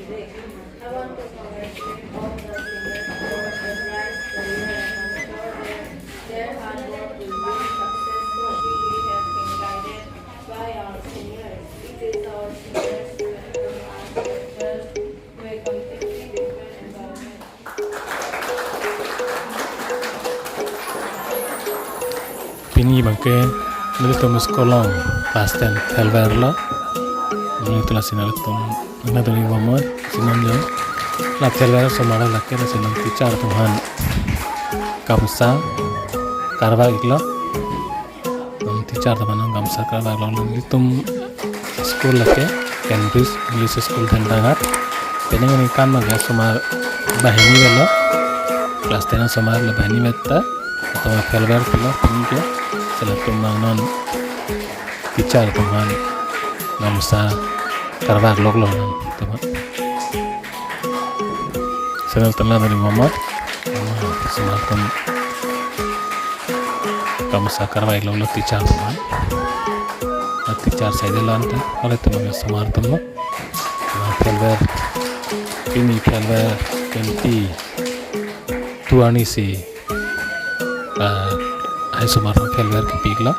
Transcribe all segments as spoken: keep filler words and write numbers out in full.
I want to congratulate all the seniors for the bright career and I'm sure that their hard work will be successful. We have been guided by our seniors. It is our seniors who have grown us as girls to a completely different environment. Pini abangke nelitum school along class ten farewell lo. Nelitum lasi nelitum nangdun bomnon, si non jo. La farewell osomar lake lasi non teacher atum aphan gamsa karvak iklo. Non teacher atum aphan gamsa karvak iklo. Nelitum school lake Cambridge English School Dhendangat. Penang aningkan abangke osomar banghini avelo. Class ten osomar le banghini aveta. Latum farewell pilo pini ke. Si latum abang non teacher atum aphan gamsa karvak loklo latum aphan. Si nelitum nangdun bomnon. Osomar atum gamsa karvak iklo teacher atum aphan. A teacher side lo anta, ole atum abangke osomar atum lo. Farewell, pini farewell twenty-two arni si, ah, hai osomar atum farewell kepi iklo.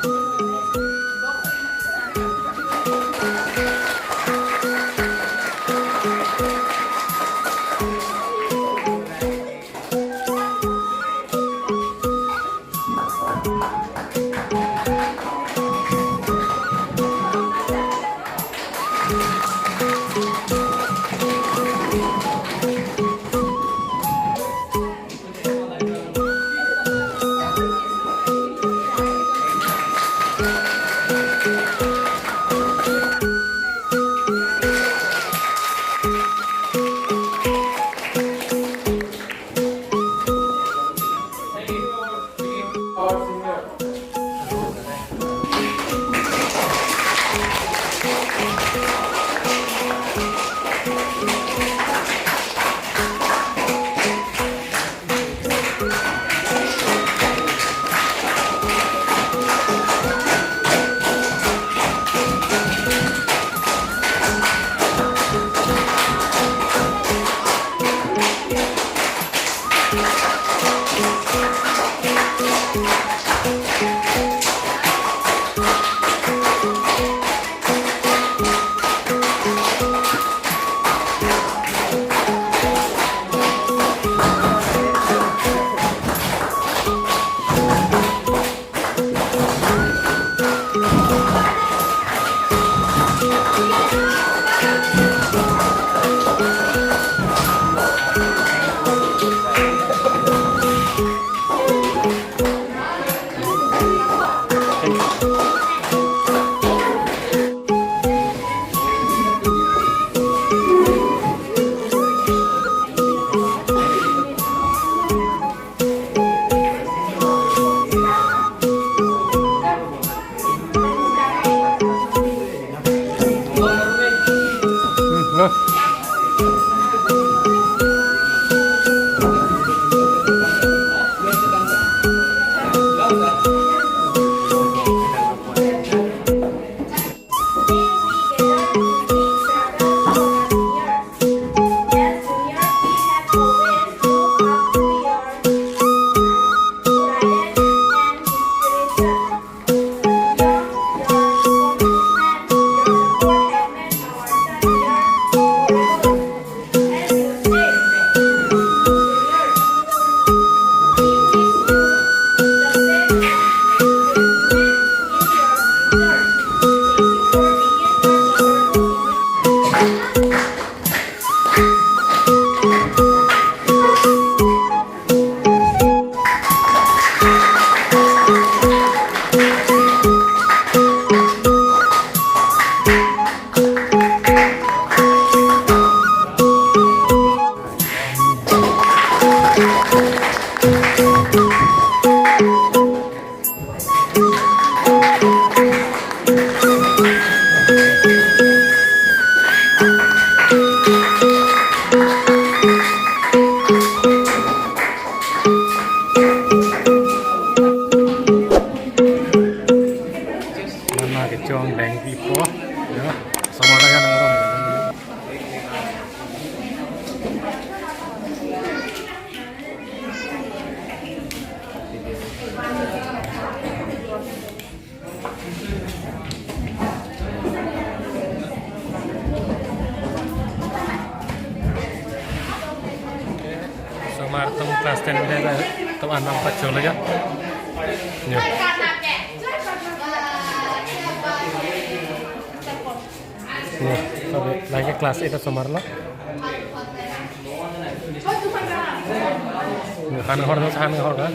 Class ten bidai ta, to anam pacho lega. Ya. Ya, sabe, lagi class eight asomar lo. Ya, han hor, han hor ka.